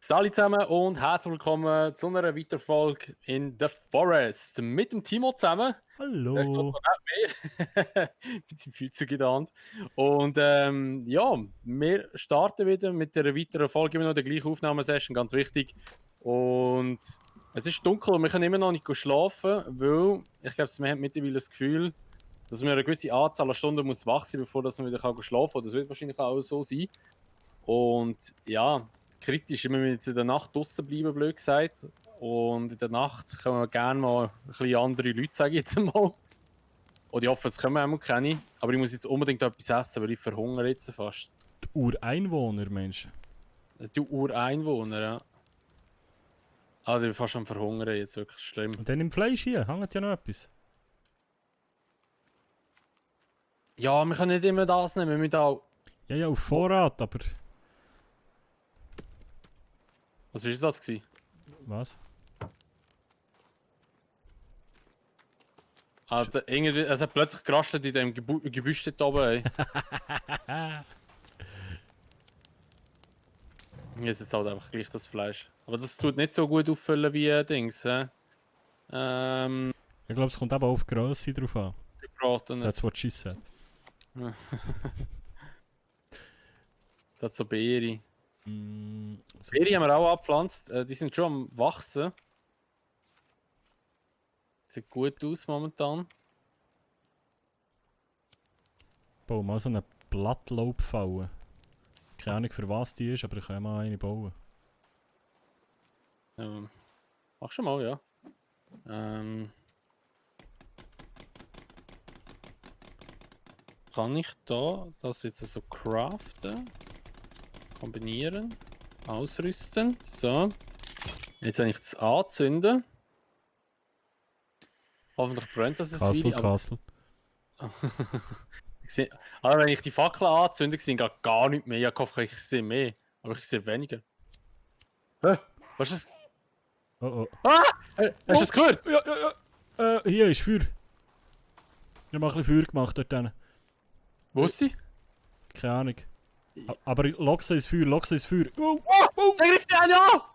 Salut zusammen und herzlich willkommen zu einer weiteren Folge in The Forest mit dem Timo zusammen. Der steht Hallo. noch neben mir. Mit seinem Füßchen in der Hand. Und ja, wir starten wieder mit einer weiteren Folge, immer noch der gleichen Aufnahmesession, ganz wichtig. Und es ist dunkel und wir können immer noch nicht schlafen, weil ich glaube, wir haben mittlerweile das Gefühl, dass man eine gewisse Anzahl an Stunden muss wach sein, bevor man wieder schlafen kann. Das wird wahrscheinlich auch so sein. Und ja, kritisch, wir müssen jetzt in der Nacht draußen bleiben, blöd gesagt. Und in der Nacht können wir gerne mal ein bisschen andere Leute, sage ich jetzt mal. Und ich hoffe, es kommen auch keine. Aber ich muss jetzt unbedingt etwas essen, weil ich verhungere jetzt fast. Die Ureinwohner, Mensch. Du Ureinwohner, ja. Ah, ich bin fast am Verhungern jetzt, wirklich schlimm. Und dann im Fleisch hier, hängt ja noch etwas. Ja, wir können nicht immer das nehmen, wir müssen auch... Ja, auf Vorrat, aber... Was war das gewesen? Was? Ah, irgendwie, es hat plötzlich gerasselt in dem Gebüsch dort oben, ey. Hier ist jetzt halt einfach gleich das Fleisch. Aber das tut nicht so gut auffüllen wie Dings, hä? Ich glaube, es kommt eben auf die Grösse drauf an. Gebratenes. That's what she said. Das so Beere. So. Beere haben wir auch abgepflanzt. Die sind schon am Wachsen. Sieht gut aus momentan. Bauen mal so eine Blattlaubfalle. Keine Ahnung für was die ist, aber ich kann ja mal eine bauen. Mach schon mal, ja. Kann ich da das jetzt so craften? Kombinieren? Ausrüsten? So. Jetzt wenn ich das anzünde. Hoffentlich brennt das Castle. Aber wenn ich die Fackel anzünde, sehe ich gar nicht mehr. Ich hoffe, ich sehe mehr. Aber ich sehe weniger. Hä? Was ist das? Oh. Ah! Hast du das gehört? Ja. Hier ist Feuer. Ich habe mal ein bisschen Feuer gemacht dort hinten. Wo ist sie? Keine Ahnung. Aber Lochse ist Feuer. Oh! Der greift dich an, ja!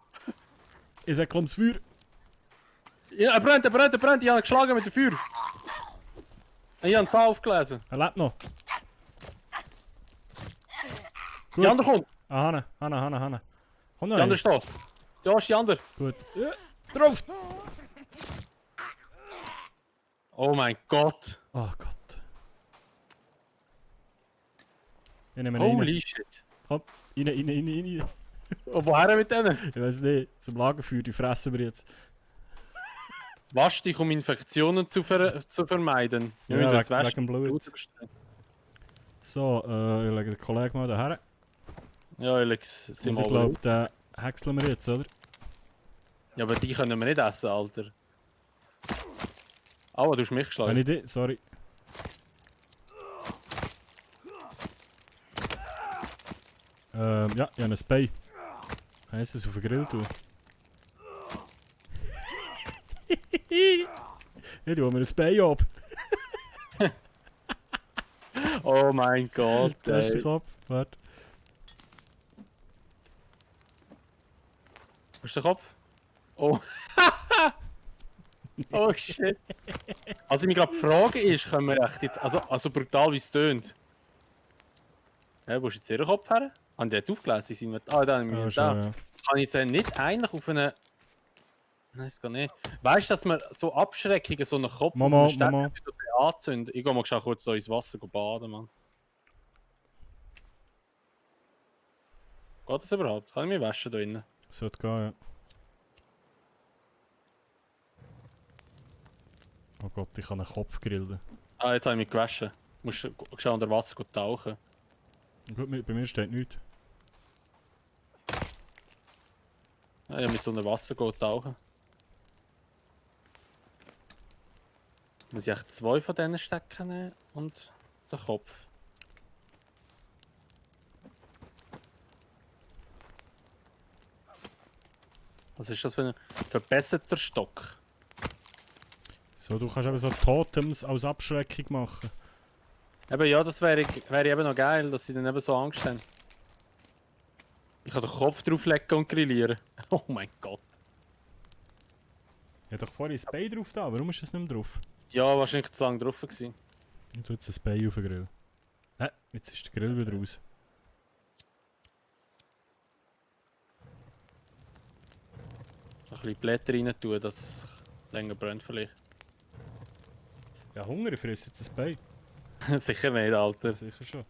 Ich sag, komm, das Feuer. Ja, er brennt. Ich habe ihn geschlagen mit dem Feuer. Ich habe die Zahl aufgelesen. Er lebt noch. Die andere kommt. Ah, Hanna. Komm Die noch. andere steht. Da ist die andere. Gut. Ja, drauf! Oh mein Gott. Oh Gott. Ich nehme ihn Holy shit. Komm, rein. Und woher mit denen? Ich weiß nicht, zum Lagerfeuer, die fressen wir jetzt. Wasch dich, um Infektionen zu vermeiden. Wir Ja, müssen das wegen Blut. bestellen. So, ich lege den Kollegen mal daher. Ja, Alex, sind Und ich wir glaube, den häckseln wir jetzt, oder? Ja, aber die können wir nicht essen, Alter. Aua, du hast mich geschlagen. Wenn ich die, sorry. Ja, ich habe ein Spy. Heißt es auf den Grill tun? Ich tue mir ein Spy ab. Oh mein Gott, Das ist der ey. Kopf. Warte. Wo ist der Kopf? Oh. Oh shit. Also ich mich gerade frage ist, können wir echt jetzt, also brutal wie es tönt. Ja, wo ist jetzt ihr Kopf her? Haben die jetzt aufgelesen? Sind wir, da haben wir Ja, da. schon, ja. Kann ich jetzt nicht eigentlich auf eine... Nein, es geht nicht. Weißt du, dass man so Abschreckungen, so einen Kopf Mama. auf einen Stein anzünden? Ich gehe mal schnell kurz da ins Wasser baden, Mann. Geht das überhaupt? Kann ich mich waschen da drinnen? Sollte gehen, ja. Oh Gott, ich kann einen Kopf grillen. Ah, jetzt habe ich mich gewaschen. Du musst schnell unter Wasser tauchen. Gut, bei mir steht nichts. Ja, ich muss unter Wasser tauchen. Muss ich echt 2 von diesen Stecken nehmen und den Kopf. Was ist das für ein verbesserter Stock? So, du kannst eben so Totems als Abschreckung machen. Eben ja, das wäre eben noch geil, dass sie dann eben so Angst haben. Ich kann den Kopf drauflegen und grillieren. Oh mein Gott. Ich hab doch vorhin das Bein drauf da, warum ist das nicht mehr drauf? Ja, wahrscheinlich zu lange drauf gewesen. Ich tue jetzt das Bein auf den Grill. Jetzt ist der Grill wieder raus. Ein bisschen Blätter rein tun, dass es länger brennt vielleicht. Ja, Hunger, ich fresse jetzt das Bein. Sicher nicht, Alter. Ja, sicher schon.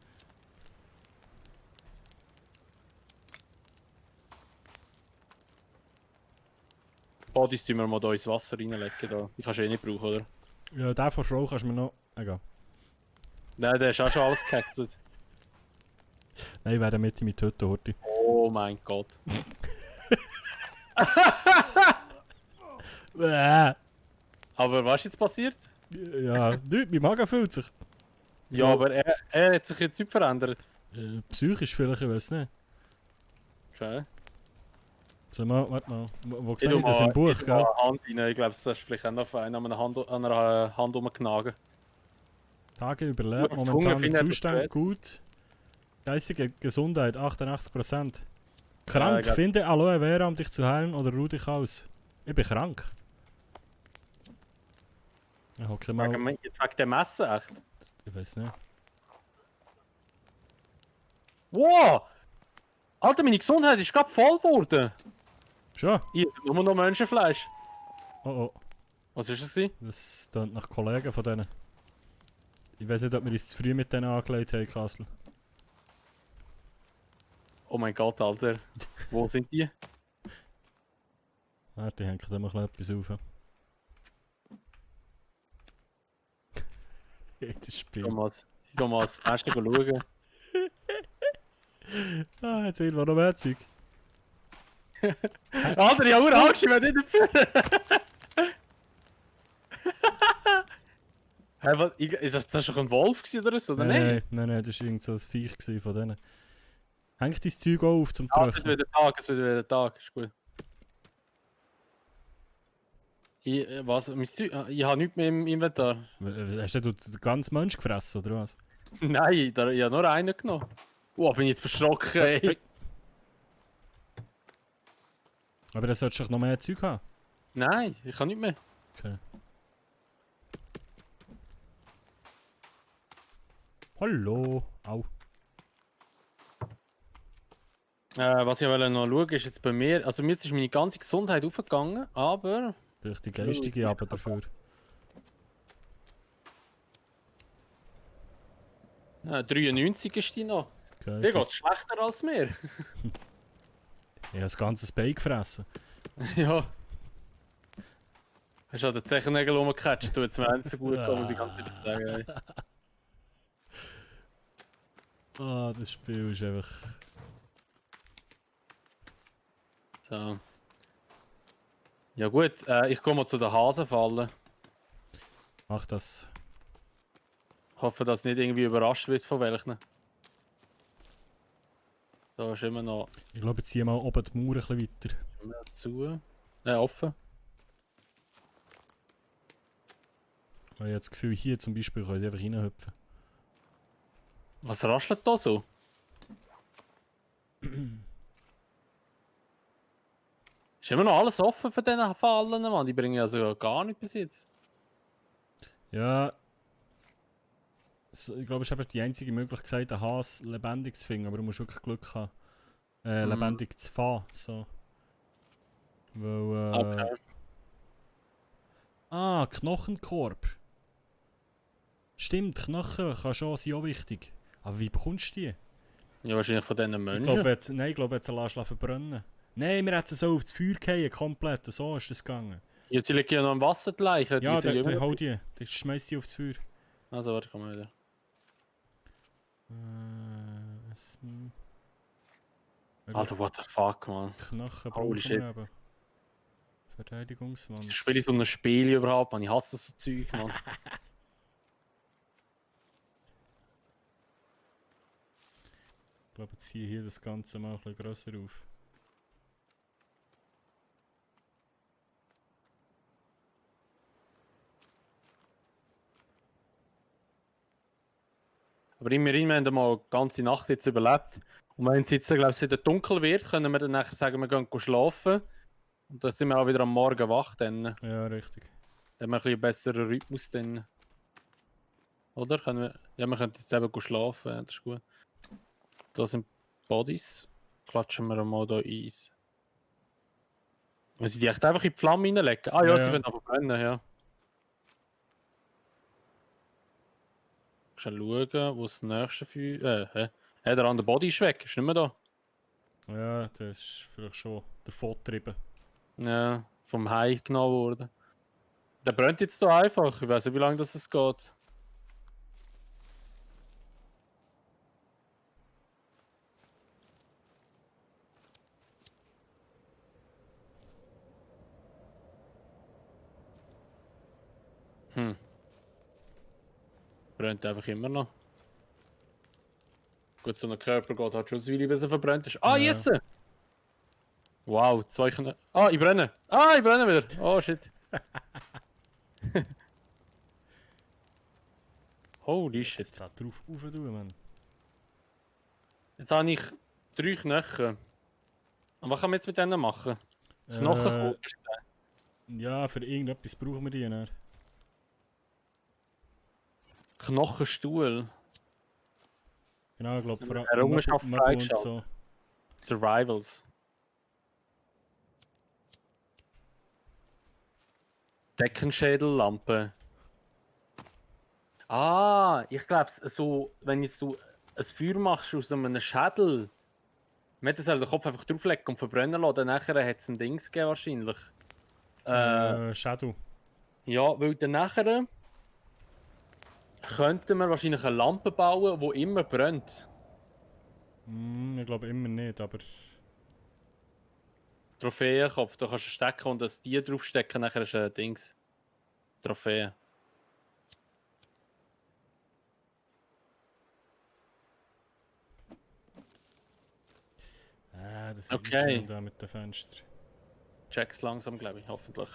Bodies tun wir mal da ins Wasser reinlegen. Da. Die kannst du eh nicht brauchen, oder? Ja, den von Frau kannst du mir noch... Egal. Nein, der ist auch schon alles gehackt. Nein, ich werde mit ihm töten, Horti. Oh mein Gott. Bäh. Aber was ist jetzt passiert? Ja, nicht, mein Magen fühlt sich. Ja, aber er hat sich jetzt nicht verändert. Psychisch vielleicht, ich weiß nicht. Okay. So, mal, warte mal. Wo Ich sehe ich das im Buch, ich tu gell? mal eine Hand rein. Ich glaube, das ist vielleicht auch noch an einer Hand rumgenagen. Tage überlebt, Gut, das Hunger momentaner findet Zustand er gut. Geistige Gesundheit 88%. Krank, glaub- finde Aloe Vera, um dich zu heilen oder ruh dich aus. Ich bin krank. Ich hocke mal... Jetzt wegen dem Messer, echt? Ich weiß nicht. Wow! Alter, meine Gesundheit ist gerade voll geworden. Schon? Ich esse nur noch Menschenfleisch. Oh oh. Was ist das gewesen? Das klingt nach Kollegen von denen. Ich weiß nicht, ob wir uns zu früh mit denen angelegt haben, Kassel. Oh mein Gott, Alter. Wo sind die? Warte, die hängen da mal etwas auf. Jetzt ist Spiel. Ich geh mal ans Fenster schauen. Ah, jetzt irgendwo noch mehr Zeug. Alter, ich habe Angst, ich werde nicht dafür. Hey, was, ist das doch ein Wolf gewesen oder so, oder nicht? Nein, das war irgend so ein Viech gewesen von denen. Hängt dein Zeug auch auf zum Ah, es wird Trocknen? wieder Tag, es wird wieder Tag, ist gut. Was, mein Zeug? Ich habe nichts mehr im Inventar. Hast du den ganzen Mensch gefressen, oder was? Nein, ich habe nur einen genommen. Oh, bin ich jetzt verschrocken, ey. Aber dann solltest du doch noch mehr Zeug haben. Nein, ich kann nicht mehr. Okay. Hallo. Au. Was ich wollte noch schauen, ist jetzt bei mir, also mir ist meine ganze Gesundheit aufgegangen, aber... Vielleicht die geistige aber dafür. 93 ist die noch. Okay, Dir geht's schlechter als mir. Ich habe das ganze Bein gefressen. Ja. Hast du an den Zechennägel rumgecatcht, tut es mir nicht so gut gehen, muss ich ganz ehrlich sagen. Ey. Ah, das Spiel ist einfach... So. Ja gut, ich komme zu den Hasenfallen. Mach das. Ich hoffe, dass nicht irgendwie überrascht wird von welchen. Da ist immer noch Ich glaube, jetzt ziehe mal oben die Mauer ein bisschen weiter. zu. Offen. Ich habe das Gefühl, hier zum Beispiel können sie einfach reinhüpfen. Was raschelt da so? Ist immer noch alles offen für diese Fallen, Mann. Die bringen also gar nicht bis jetzt. Ja. Ich glaube, es ist einfach die einzige Möglichkeit, einen Hase lebendig zu finden, aber du musst wirklich Glück haben, lebendig zu fahren. So. Weil, Okay. Ah, Knochenkorb. Stimmt, Knochen kann schon sein, auch wichtig. Aber wie bekommst du die? Ja, wahrscheinlich von diesen Ich Menschen. glaube, jetzt lassen verbrennen. Nein, wir hätten so auf das Feuer fallen, komplett. So ist das gegangen. Ja, sie liegen ja noch im Wasser, die Leichen. Ja, sind dann immer... hol die. Dann schmeiß die aufs Feuer. Also, warte, komm mal wieder. Essen. Alter, what the fuck, man. Knochen Holy brauchen shit. wir aber. Verteidigungswand. Spiele ich so ein Spiel überhaupt, man? Ich hasse so Zeug, man. Ich glaube, ich ziehe hier das Ganze mal ein bisschen grösser auf. Aber immerhin, wir haben mal die ganze Nacht jetzt überlebt. Und wenn es jetzt, glaube ich, wieder dunkel wird, können wir dann nachher sagen, wir gehen schlafen. Und dann sind wir auch wieder am Morgen wach. Dann Ja, richtig. haben wir ein bisschen einen besseren Rhythmus. Dann. Oder? Ja, wir können jetzt eben schlafen. Ja, das ist gut. Da sind Bodies. Klatschen wir mal da Eis. Wenn sie die echt einfach in die Flamme reinlegen? Ah ja, Ja, sie ja. werden einfach brennen, ja. Schnell schauen, wo das nächste Feuer... der andere Body ist weg, ist nicht mehr da. Ja, das ist vielleicht schon davon getrieben. Ja, vom Hai genommen worden. Der brennt jetzt da einfach, ich weiß nicht, wie lange das geht. Hm. Brennt einfach immer noch. Gut, so ein Körper geht halt schon so wie bis er verbrennt ist. Ah, Ja. jetzt! Wow, 2 Knochen. Ah, ich brenne! Ah, ich brenne wieder! Oh, shit. Holy shit. Jetzt da drauf rauf tun, Mann. Jetzt habe ich 3 Knochen. Und was kann man jetzt mit denen machen? Knochenkohl, hast du gesagt? Ja, für irgendetwas brauchen wir die dann. Knochenstuhl. Genau, ich glaube vor allem Errungenschaft Möbel und freigeschaltet. so. Survivals. Deckenschädellampe. Ah, ich glaube, so, wenn jetzt du ein Feuer machst aus einem Schädel, man hätte den Kopf einfach drauflegen und verbrennen lassen, dann nachher hat es ein Dings gegeben wahrscheinlich. Shadow. Ja, weil dann nachher könnten wir wahrscheinlich eine Lampe bauen, die immer brennt. Ich glaube immer nicht, aber... Trophäenkopf, da kannst du stecken und das Tier draufstecken, nachher ist ein Dings. Trophäe. Das wird Okay. schon da mit den Fenstern. Check's langsam, glaube ich, hoffentlich.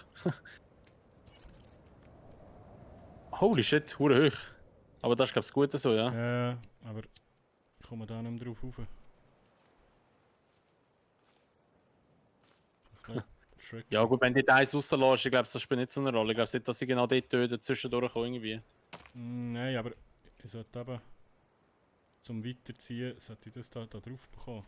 Holy shit, hure hoch. Aber das ist, glaube ich, das Gute so, ja. Ja, aber ich komme da nicht mehr drauf rauf. Trick. Ja gut, wenn du die Eis rauslässt, ich glaube, das spielt nicht so eine Rolle. Ich glaube nicht, dass sie genau dort töten, zwischendurch kommen irgendwie. Nein, aber ich sollte eben zum Weiterziehen, sollte ich das da drauf bekommen.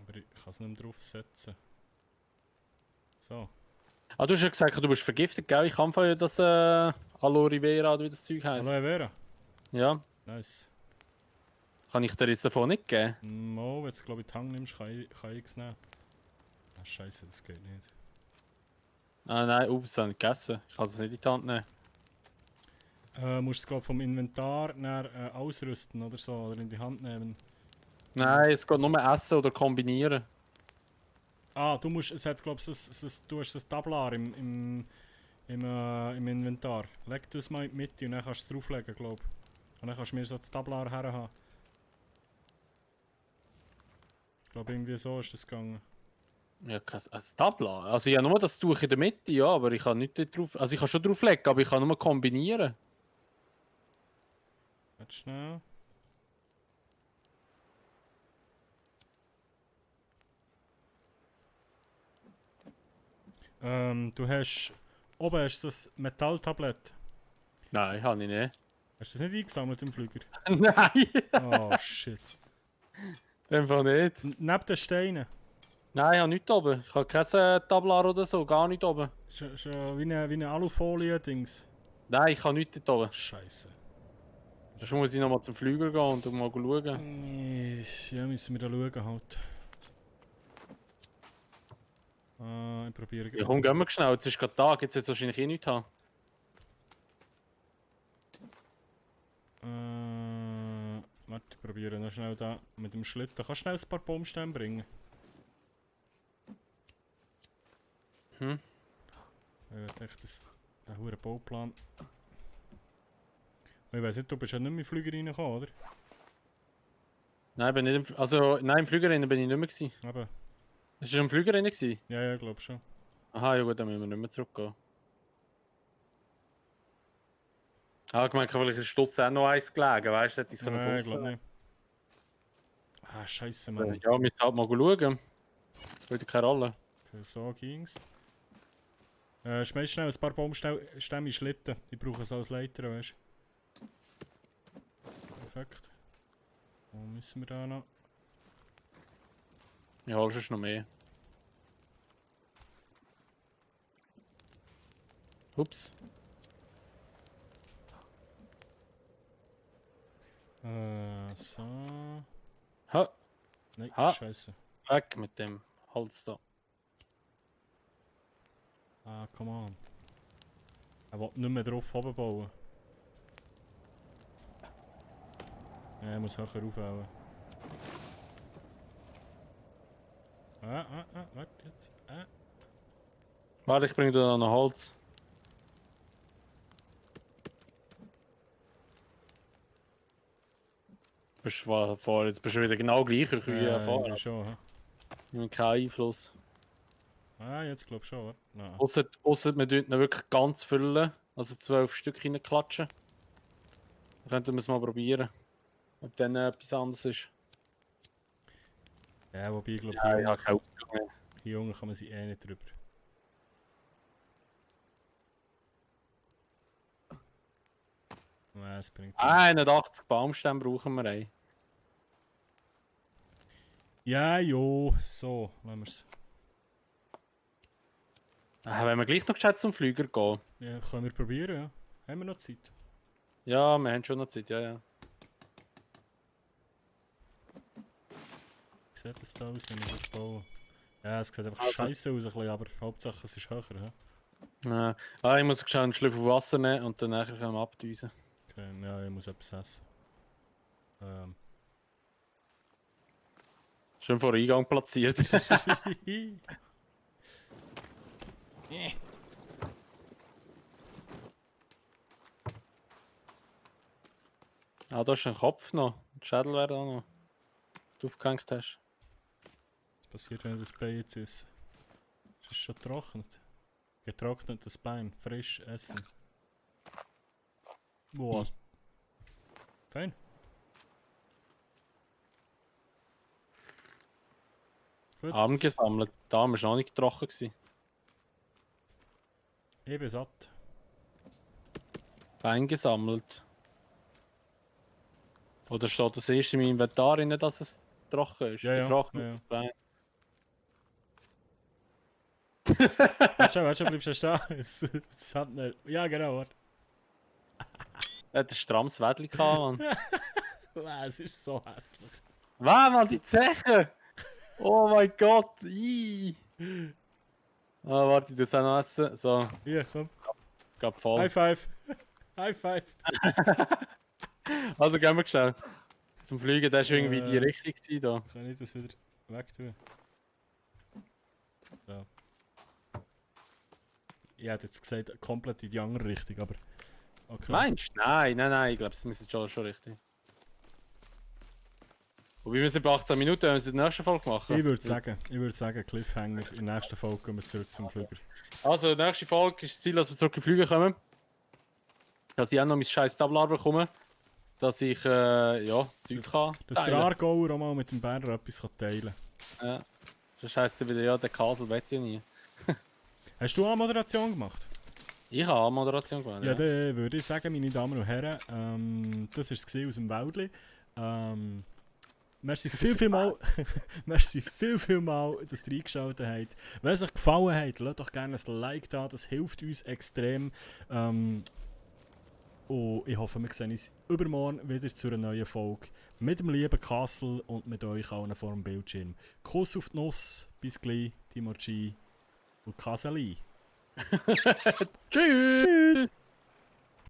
Aber ich kann es nicht mehr drauf setzen. So. Ah, du hast ja gesagt, du bist vergiftet, gell? Ich kann von das Aloe Vera, wie das Zeug heisst. Aloe Vera. Ja, Nice. kann ich dir jetzt davon nicht geben? Mo, wenn du glaube ich die Hand nimmst, kann ich es nehmen. Ah, scheiße, das geht nicht. Ah nein, ups, das habe ich gegessen. Ich kann es nicht in die Hand nehmen. Musst du es glaube vom Inventar dann, ausrüsten oder so, oder in die Hand nehmen. Nein, es geht nur essen oder kombinieren. Ah, du musst, es hat glaube ich, du hast das Tablar im Inventar. Leg das mal in die Mitte und dann kannst du es drauflegen, glaube ich. Und dann kannst du mir so das Tablar herhaben. Ich glaube irgendwie so ist das gegangen. Ja, ein Tabla. Also ich habe nur das Tuch in der Mitte, ja, aber ich kann nicht dort drauf. Also ich kann schon drauflegen, aber ich kann nur kombinieren. Warte schnell. Du hast... Oben hast du das Metalltablett. Nein, habe ich nicht. Hast du das nicht eingesammelt im Flüger? Nein, Oh shit. einfach nicht. Neben den Steinen. Nein, ich habe nichts oben. Ich habe kein Tablar oder so, gar nicht oben. Schon wie eine Alufolie-Dings. Nein, ich habe nichts dort oben. Scheiße. Sonst muss ich nochmal zum Flüger gehen und mal schauen. Ja, müssen wir da schauen halt. Ich probiere... Ja, komm, gehen wir schnell. Jetzt ist gerade Tag, jetzt wird wahrscheinlich eh nichts haben. Warte, ich probiere noch schnell da mit dem Schlitten. Kannst du schnell ein paar Baumstämme bringen? Hm? Ich dachte, der hure Bauplan. Ich weiss nicht, du bist ja nicht mehr in den Flüger reingekommen, oder? Nein, bin nicht nein, im Flügerrennen bin ich nicht mehr gewesen. Eben. Ist du im Flügerrennen gewesen? Ja, ich glaube schon. Aha, ja gut, dann müssen wir nicht mehr zurückgehen. Ah, ich meine, vielleicht ist Stutz auch noch eins gelegen, weißt du, hätte ich es können Nein, ich fussen. glaube nicht. Ah, scheiße, Mann. Ja, wir müssen halt mal schauen. Spielt keine Rolle. Okay, so ging's. Schmeiß schnell ein paar Baumstämme in Schlitten. Die brauchen es als Leiter, weißt du. Perfekt. Wo müssen wir da noch? Ja, holst du noch mehr. Ups. So. Ha, Nein, Ha. scheiße. weg mit dem Holz da. Ah, come on. Er will nicht mehr drauf oben bauen. Ja, er muss höher aufbauen. Warte jetzt. Warte, ich bringe dir noch Holz. Jetzt bist du wieder genau gleich wie vorher. Schon, hä? Ich habe keinen Einfluss. Ah, jetzt glaub ich schon, warte. Nein. Ausser wir tun ihn wirklich ganz füllen. Also 12 Stück reinklatschen. Dann könnten wir es mal probieren. Ob dann etwas anderes ist. Ja, wobei ich glaube, Ja, ich habe keinen Aufzug mehr. hier unten kann man sich eh nicht drüber. Nein, es bringt nichts. 81 Baumstämme brauchen wir ein. Ja, jo, so, lassen wir's. Wenn wir gleich noch gescheit zum Flüger gehen. Ja, können wir probieren, ja. Haben wir noch Zeit? Ja, wir haben schon noch Zeit, ja. Wie sieht das da aus, wenn ich das baue? Ja, es sieht einfach Also- scheiße aus, ein bisschen, aber Hauptsache es ist höher. Ja. Ich muss schnell einen Schlüssel Wasser nehmen und dann nachher können wir abdüsen. Okay, ja, ich muss etwas essen. Schön vor Eingang platziert. Ah, da ist ein Kopf noch. Ein Schädel wäre da noch. Du aufgehängt hast. Was passiert, wenn das Bein jetzt ist? Ist es schon getrocknet? Getrocknetes Bein, frisch essen. Boah. Fein. Gut. Arm gesammelt. Der Arm war noch nicht trocken gewesen. Ich bin satt. Bein gesammelt. Oder steht das erst in meinem Inventar drin, dass es trocken ist? Ja, ja, Getrocknetes Bein. Warte schon, bleibst du stehen. Es hat nicht. Ja, genau, warte. Er hat ein strammes Wädli gehabt, Mann. Wow, es ist so hässlich. Was, Mann, die Zeche! Oh mein Gott! Ah, warte, ich das auch noch essen. So, Hier, komm. gab voll. High five. High five. Also gehen wir schnell. Zum Fliegen, der war irgendwie die Richtung gewesen, da. Kann ich das wieder wegtun? Ja. Ich hätte jetzt gesagt, komplett in die andere Richtung, aber. Okay. Meinst du? Nein, ich glaube, das müssen schon richtig. Wobei wir sind bei 18 Minuten, wenn wir es in der nächsten Folge machen. Ich würde sagen, Cliffhanger. In der nächsten Folge gehen wir zurück zum Flüger. Also, nächste Folge ist das Ziel, dass wir zurück in den Flüger kommen. Dass ich auch noch mein scheiß Tablar bekomme. Dass ich, ja, Zeug kann. Dass der Aargauer auch mal mit dem Berner etwas teilen kann. Ja. Das heisst ja wieder, ja, der Kasel wett ja nie. Hast du auch Moderation gemacht? Ich habe auch Moderation gemacht. Ja, dann würde ich sagen, meine Damen und Herren, das war es aus dem Wäldli. Merci viel mal, merci viel mal, dass ihr eingeschaltet habt. Wenn es euch gefallen hat, lasst doch gerne ein Like da, das hilft uns extrem. Und ich hoffe, wir sehen uns übermorgen wieder zu einer neuen Folge mit dem lieben Kassel und mit euch allen vor dem Bildschirm. Kuss auf die Nuss, bis gleich, Timo G und Kasseli. Tschüss!